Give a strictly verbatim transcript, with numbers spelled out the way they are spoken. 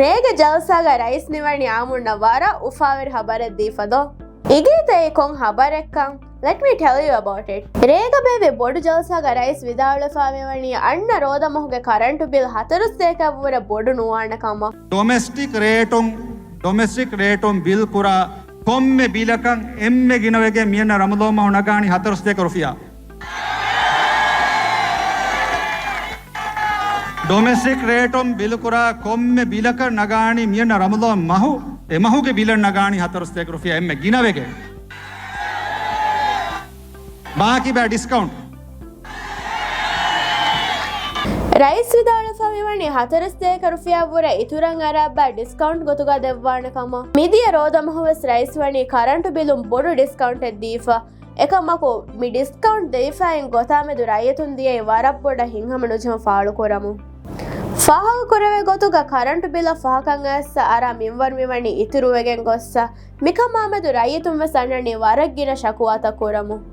ރޭގެ ޖަލްސާގަ ރައީސް މިވަނީ އާއްމުންނަށް ވަރަށް އުފާވެރި ހަބަރެއް ދީފަ ދޯ؟ އިނގޭތަ އެ ކޮން ހަބަރެއްކަން؟ Let me tell you about it. ރޭގަ ބޭއްވި ބޮޑު ޖަލްސާގަ ރައީސް ވިދާޅުވެފަ މިވަނީ އަންނަ ރޯދަމަހުގެ ކަރަންޓު ބިލް ހަތަރު ސަތޭކައަށްވުރެ ބޮޑު ނުވާނެ ކަމަށް. ޑޮމެސްޓިކް ރޭޓުން، ޑޮމެސްޓިކް ރޭޓުން ބިލް ކުރާ ކޮންމެ ބިލަކަށް އެންމެ ގިނަވެގެން މިއަންނަ ރަމަޟާން މަހު ނަގާނީ ހަތަރު ސަތޭކަ ރުފިޔާ. ޑޮމެސްޓިކް ރޭޓުން ބިލުކުރާ ކޮންމެ ބިލަކަށް ނަގާނީ މިއަންނަ ރަމަޟާން މަހު، އެ މަހުގެ ބިލަށް ނަގާނީ ހަތަރު ސަތޭކަ ރުފިޔާ އެންމެ ގިނަވެގެން. ބާކީ ބައި ޑިސްކައުންޓް. ރައީސް ވިދާޅުވެފަ މިވަނީ ހަތަރު ސަތޭކަ ރުފިޔާއަށްވުރެ އިތުރަށް އަރާ ބައި ޑިސްކައުންޓް ގޮތުގަ ދެއްވާނެ ކަމަށް. މިދިޔަ ރޯދަމަހުވެސް ރައީސް ވަނީ ކަރަންޓު ބިލުން ބޮޑު ޑިސްކައުންޓެއް ދީފަ. އެކަމަކު، މި ޑިސްކައުންޓް ދެވިފައިން ގޮތާމެދު ރައްޔިތުން ދިޔައީ ވަރަށް ބޮޑަށް ހިތްހަމަ ނުޖެހުން ފާޅުކުރަމުން. ފާހަގަކުރެވޭ ގޮތުގަ ކަރަންޓު ބިލަށް ފަހަކަށް އައިސް އަރާ މިންވަރު މިވަނީ އިތުރުވެގެން ގޮއްސަ، މިކަމާމެދު ރައްޔިތުން ވެސް އަންނަނީ ވަރަށް ގިނަ ޝަކުވާތައް ކުރަމުން.